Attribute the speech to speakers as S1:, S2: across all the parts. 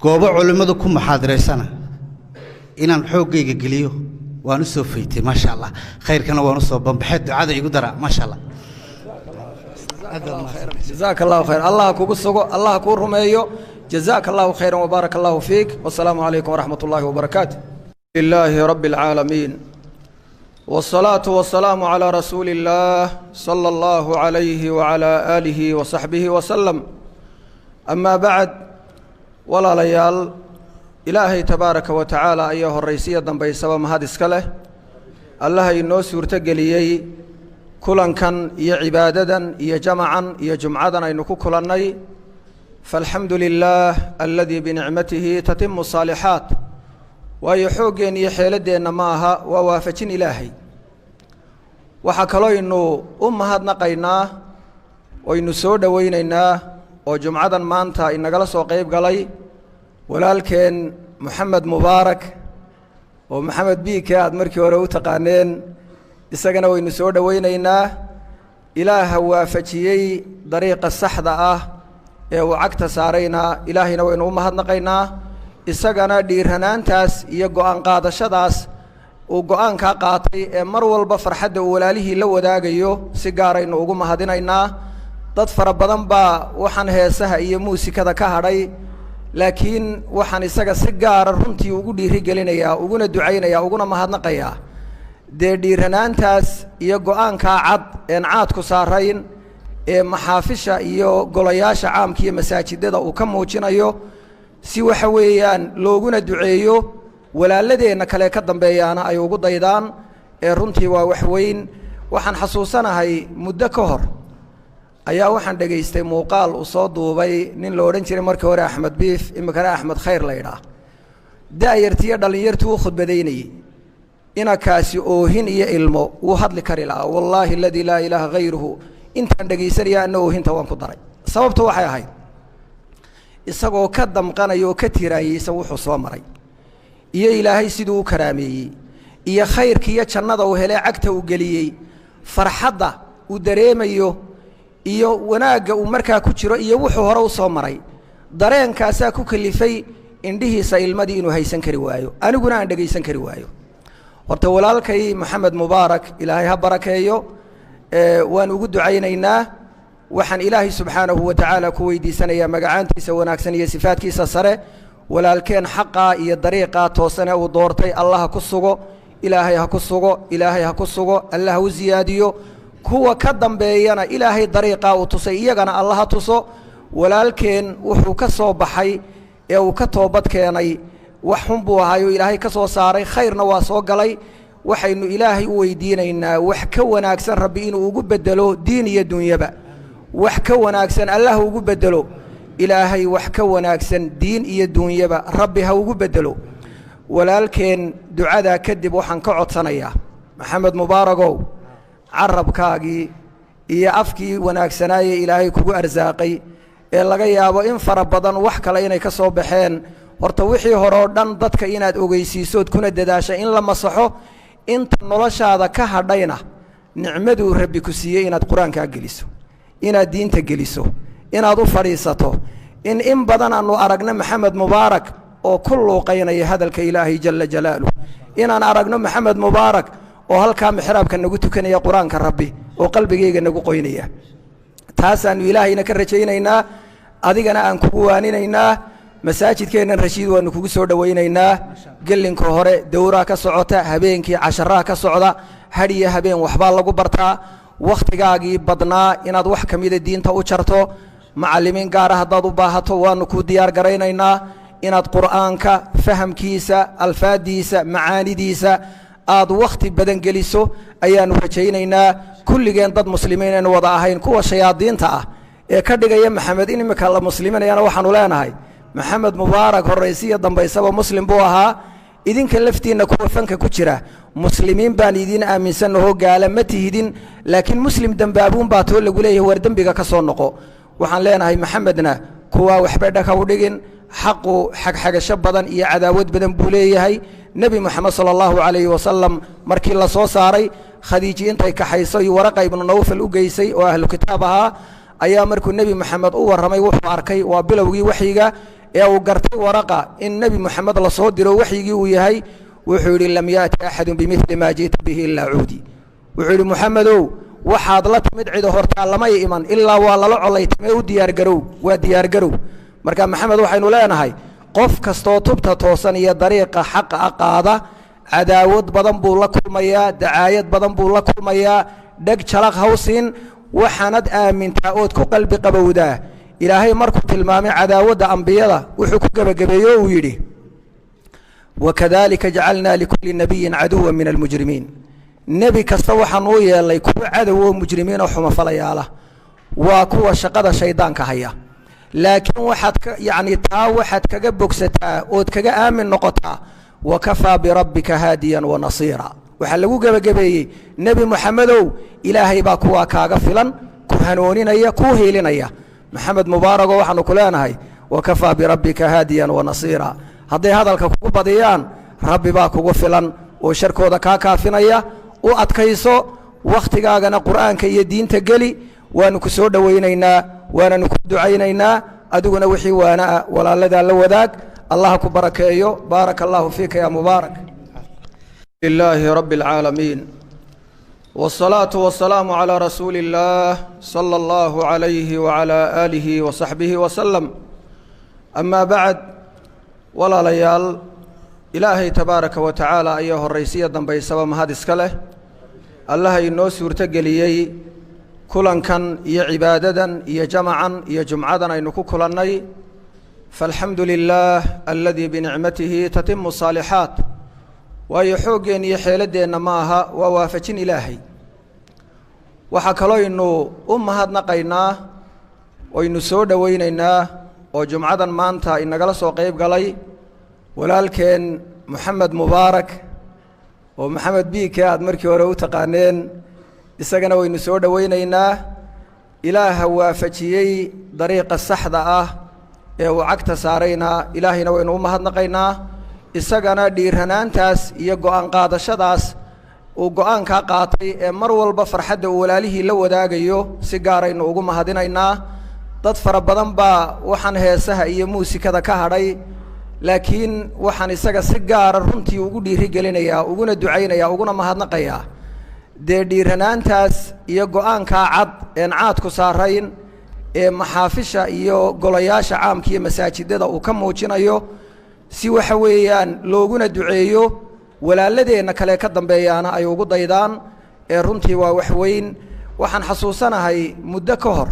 S1: Goobo culimmadu ku muxaadiraysana inaan xooggayga geliyo waan u soo faytay, maasha Allah. Khayrkana waan u soo bambaxay. Ducada igu dara, maasha Allah.
S2: Jazaaka Allahu khayr. Allah kugu sugo, Allah kuu rumeeyo. Jazaaka Allahu khayran wbaaraka Allahu fiik. Wasalaamu calaykum waraxmat ullaahi wabarakaatu. Lilaahi rabbi اlcaalamiin, wالsalaaةu waلsalaamu calىa rasuuli اllaah salى اllahu عalayhi wعalى aalihi wasaxbihi wasalam. Amaa bacd, walaalayaal, Ilaahay tabaaraka wa tacaala ayaa horraysiya dambaysaba mahad iska leh. Allaha inoo suurtogeliyey kulankan iyo cibaadadan iyo jamacan iyo jumcadan aynu ku kulannay. Faalxamdu lilaah aladii binicmatihi tatimu saalixaat. Waayo, xooggeenna iyo xeeladdeenna ma aha, waa waafajin Ilaahay. Waxaa kalooynu u mahadnaqaynaa oynu soo dhowaynaynaa oo jumcadan maanta inagala soo qayb galay walaalkeen Moxamed Mubaarak, oo Maxamed Biike aad markii hore u taqaaneen. Isagana waynu soo dhowaynaynaa. Ilaaha waafajiyey dariiqa saxda ah ee uu cagta saarayna Ilaahayna waynu u mahadnaqaynaa. Isagana dhiiranaantaas iyo go'aan qaadashadaas uu go'aankaa qaatay ee mar walba farxadda uu walaalihii la wadaagayo si gaaraynu ugu mahadinaynaa. Dad fara badan baa waxaan heesaha iyo muusikada ka hadhay, laakiin waxaan isaga si gaara runtii ugu dhiirigelinayaa, uguna ducaynayaa, uguna mahadnaqayaa dee dhiiranaantaas iyo go'aankaa cad een caadku saarayn ee maxaafisha iyo golayaasha caamka iyo masaajidada uu ka muujinayo, si waxa weeyaan looguna duceeyo, walaaladeenna kale ka dambeeyaana ay ugu daydaan. Ee runtii waa wax weyn. Waxaan xasuusanahay muddo ka hor ayaa waxaan dhegaystay muuqaal uu soo duubay nin la odhan jiray markii hore Axmed Biif, iminkana Axmed Khayr la idhaah. Da'yartiiyo dhallinyartuu u khudbadaynayey. Inakaasi oohin iyo ilmo wuu hadli kari lahaa. Wallaahi aladii laa ilaaha hayruhu, intaan dhegaysanaya anna oohinta waan ku daray. Sababtu waxay ahayd isagoo ka damqanaya oo ka tiraayeysan wuxuu soo maray iyo Ilaahay siduu u karaameeyey iyo khayrka iyo jannada uu helee cagta uu geliyey, farxadda uu dareemayo iyo wanaagga uu markaa ku jiro iyo wuxuu hore u soo maray. Dareenkaasaa ku kalifay indhihiisa ilmadii inuu haysan kari waayo, aniguna aan dhegaysan kari waayo. Horta walaalkay Maxamed Mubaarak Ilaahay ha barakeeyo, waan ugu ducaynaynaa. Waxaan Ilaahay subxaanahu wa tacaala ku weydiisanayaa magacaantiisa wanaagsan iyo sifaadkiisa sare, walaalkeen xaqaa iyo dariiqaa toosane uu doortay Allah ha ku sugo. Ilaahay ha ku sugo, Ilaahay ha ku sugo, Allah ha u siyaadiyo. Kuwa ka dambeeyana Ilaahay dariiqaa uu tusay iyagana Allah ha tuso. Walaalkeen wuxuu ka soo baxay ee uu ka toobad keenay wax xun buu ahaayoo Ilaahay ka soo saaray, khayrna waa soo galay. Waxaynu Ilaahay u weydiinaynaa wax ka wanaagsan Rabbi inuu ugu bedelo, diin iyo dunyaba wax ka wanaagsan Allah ugu bedelo. Ilaahay wax ka wanaagsan diin iyo dunyaba Rabbi ha ugu bedelo walaalkeen. Ducadaa kadib waxaan ka codsanayaa Maxamed Mubaaragow, carabkaagii iyo afkii wanaagsanaaye Ilaahay kugu arsaaqay ee laga yaabo in fara badan wax kale inay ka soo baxeen, horta wixii hore oo dhan dadka inaad ogeysiisood kuna dadaasha in la masaxo. Inta noloshaada ka hadhayna nicmaduu Rabbi ku siiyey inaad Qur-aankaa geliso, inaad diinta geliso, inaad u fadhiisato, in badan aanu aragno Maxamed Mubaarak oo ku luuqaynaya hadalka Ilaahay jala jalaaluh, inaan aragno Maxamed Mubaarak oo halkaa mixraabka nagu tukanaya Qur-aanka Rabbi oo qalbigayga nagu qoynaya. Taasaannu Ilaahayna ka rajaynaynaa, adigana aan kugu waaninaynaa. Masaajidkeennan Rashiid waanu kugu soo dhowaynaynaa. Gelinka hore dowraa ka socota, habeenkii casharaha ka socda, hadhiyo habeen waxbaa lagu bartaa. Wakhtigaagii badnaa inaad wax ka mida diinta u jarto, macallimiin gaara haddaad u baahato waanu kuu diyaar garaynaynaa, inaad Qur'aanka fahamkiisa, alfaaddiisa, macaanidiisa aad wakhti badan geliso ayaannu rajaynaynaa. Kulligeen dad muslimiin aynu wada ahayn. Kuwa shayaadiinta ah ee ka dhigaya Maxamed in imika la musliminayana waxaanu leenahay, Maxamed Mubaarak horraysiya dambaysaba muslim buu ahaa. Idinka laftiinna kuwa fanka ku jira, muslimiin baan idiin aaminsanahoo gaala ma tihidin, laakiin muslim dembaabuun baa too lagu leeyahay war dembiga ka soo noqo. Waxaan leenahay Maxamedna kuwaa waxba dhaka u dhigin. Xaqu xagxagasho badan iyo cadaawad badan buu leeyahay. Nebi Moxamed sala allahu calayhi wasalam markii la soo saaray, Khadiiji intay kaxayso iyo Waraqa Ibnu Nawfal u geysay oo ahlu kitaab ahaa, ayaa markuu Nebi Moxamed u warramay wuxuu arkay waa bilowgii waxyiga Ee uu gartay Waraqa in Nebi Moxamed lasoo diro, waxyigii uu yahay, wuxuu yidhi: "Lam yaأti axadu bimili maa ji'ta bihi ilaa cuudi." Wuxuu yidhi: "Moxamedow, waxaad la timid cido hortaa lamay iman, ilaa waa lala colaytamee, u diyaargarow, waa diyaargarow." Marka Maxamed waxaynu leenahay, qof kastoo tubta toosan iyo dariiqa xaqa a qaada, cadaawad badan buu la kulmayaa, dacaayad badan buu la kulmayaa. Dheg jalaq hawsiin. Waxaanad aamintaa ood ku qalbi qabowdaa, Ilaahay markuu tilmaamay cadaawadda ambiyada, wuxuu ku gebagabeeye o uu yidhi: "Wakadalika jacalnaa likulli nabiyin caduwa min almujrimiin." Nebi kasta waxaan uu yeelay kuwa cadow oo mujrimiin oo xumafalayaala, waa kuwa shaqada shaydaanka haya. Laakiin waxaad ka yacni taa waxaad kaga bogsataa ood kaga aamin noqotaa: "Wakafaa birabbika haadiyan wa nasiira." Waxaa lagu gebagabeeyey, Nebi Moxamedow, Ilaahay baa kuwaa kaaga filan, ku hanooninaya, kuu hiilinaya. Maxamed Mubaarago, waxaanu ku leenahay: wakafaa birabbika haadiyan wa nasiira. Hadday hadalka kugu badiyaan, Rabbi baa kugu filan oo sharkooda kaa kaafinaya. U adkayso, wakhtigaagana Qur'aanka iyo diinta geli. Waanu ku soo dhowaynaynaa, waananu ku ducaynaynaa. Adiguna wixii waana ah walaaladaa la wadaag. Allah ku barakeeyo. Baaraka allahu fiika ya Mubaarak. Lilaahi rabbi اlcaalamiin, wالsalaaةu waالsalaamu calىa rasuuli اllaah salى اllahu عalayhi wعalى aalihi wasaxbihi wasalam. Amaa bacd, walaalayaal, Ilaahay tabaaraka wa tacaala ayaa horraysiya dambaysaba mahad iska leh. Allaha inoo suurto geliyey kulankan iyo cibaadadan iyo jamacan iyo jumcadan aynu ku kulannay. Faalxamdu lilaah aladii binicmatihi tatimu saalixaat. Waayo, xooggeenna iyo xeeladdeenna ma aha, waa waafajin Ilaahay. Waxaa kalooynu u mahadnaqaynaa oynu soo dhowaynaynaa oo jumcadan maanta inagala soo qayb galay walaalkeen Moxamed Mubaarak, oo Maxamed Biike aad markii hore u taqaaneen. Isagana waynu soo dhowaynaynaa. Ilaaha waafajiyey dariiqa saxda ah ee uu cagta saarayna, Ilaahayna waynu u mahadnaqaynaa. Isagana dhiiranaantaas iyo go'aan qaadashadaas uu go'aankaa qaatay ee mar walba farxadda uu walaalihii la wadaagayo, si gaaraynu ugu mahadinaynaa. Dad fara badan baa waxaan heesaha iyo muusikada ka hadhay, laakiin waxaan isaga si gaara runtii ugu dhiiri gelinayaa, uguna ducaynayaa, uguna mahadnaqayaa dee dhiiranaantaas iyo go'aankaa cad een caadku saarayn ee maxaafisha iyo golayaasha caamka iyo masaajidada uu ka muujinayo, si waxa weeyaan looguna duceeyo, walaaladeenna kale ka dambeeyaana ay ugu daydaan. Ee runtii waa wax weyn. Waxaan xasuusanahay, muddo ka hor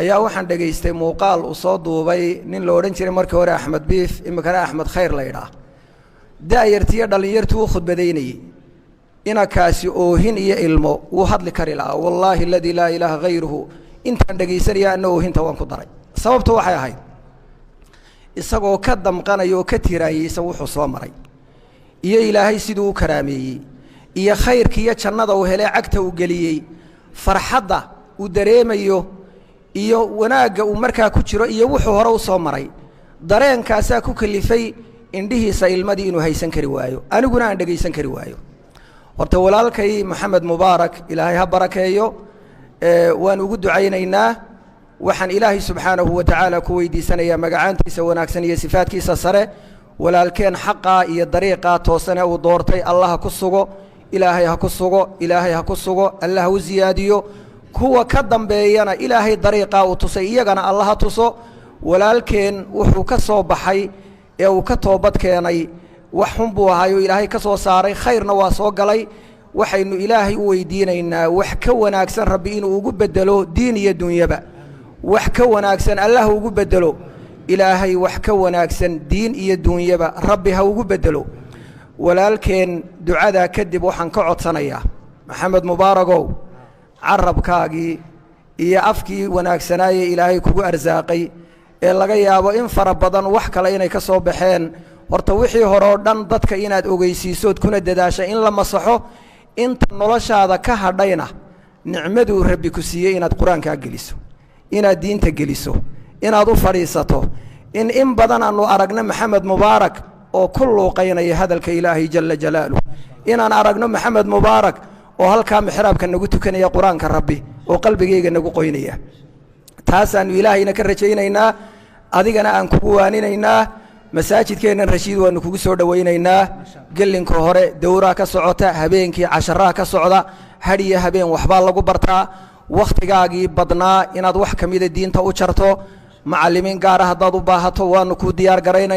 S2: ayaa waxaan dhegaystay muuqaal uu soo duubay nin la odhan jiray markii hore Axmed Biif, iminkana Axmed Khayr la idhaah. Da'yartiiyo dhallinyartuu u khudbadaynayey. Inakaasi oohin iyo ilmo wuu hadli kari lahaa. Wallaahi aladii laa ilaaha hayruhu, intaan dhegaysanaya anna oohinta waan ku daray. Sababtu waxay ahayd, isagoo ka damqanaya oo ka tiraayeysan wuxuu soo maray iyo Ilaahay siduu u karaameeyey iyo khayrka iyo jannada uu helee cagta uu geliyey, farxadda uu dareemayo iyo wanaagga uu markaa ku jiro iyo wuxuu hore u soo maray, dareenkaasaa ku kalifay indhihiisa ilmadii inuu haysan kari waayo, aniguna aan dhegaysan kari waayo. Horta walaalkay Maxamed Mubaarak, Ilaahay ha barakeeyo, waan ugu ducaynaynaa. Waxaan Ilaahay subxaanahu wa tacaala ku weydiisanayaa magacaantiisa wanaagsan iyo sifaadkiisa sare, walaalkeen xaqaa iyo dariiqaa toosane uu doortay Allah ha ku sugo, Ilaahay ha ku sugo, Ilaahay ha ku sugo, Allah ha u siyaadiyo. Kuwa ka dambeeyana Ilaahay dariiqaa uu tusay iyagana Allah ha tuso. Walaalkeen wuxuu ka soo baxay ee uu ka toobad keenay wax xun buu ahaayoo Ilaahay ka soo saaray, khayrna waa soo galay. Waxaynu Ilaahay u weydiinaynaa wax ka wanaagsan Rabbi inuu ugu bedelo, diin iyo dunyaba wax ka wanaagsan Allah ugu bedelo. Ilaahay wax ka wanaagsan diin iyo dunyaba Rabbi ha ugu bedelo walaalkeen. Ducadaa kadib waxaan ka codsanayaa Maxamed Mubaaragow, carabkaagii iyo afkii wanaagsanaayee Ilaahay kugu arsaaqay ee laga yaabo in fara badan wax kale inay ka soo baxeen, horta wixii hore oo dhan dadka inaad ogeysiisood kuna dadaasha in la masaxo. Inta noloshaada ka hadhayna, nicmaduu Rabbi ku siiyey inaad Qur-aankaa geliso, inaad diinta geliso, inaad u fadhiisato, in badan aanu aragno Maxamed Mubaarak oo ku luuqaynaya hadalka Ilaahay jala jalaaluh, inaan aragno Maxamed Mubaarak oo halkaa mixraabka nagu tukanaya Qur-aanka Rabbi oo qalbigayga nagu qoynaya. Taasaannu Ilaahayna ka rajaynaynaa. Adigana aan kugu waaninaynaa, masaajidkeennan Rashiid waanu kugu soo dhowaynaynaa. Gelinka hore dowraa ka socota, habeenkii casharaa ka socda, hadhiyo habeen waxbaa lagu bartaa. Wakhtigaagii badnaa inaad wax ka mida diinta u jarto, macallimiin gaara haddaad u baahato waanu kuu diyaar garaynay.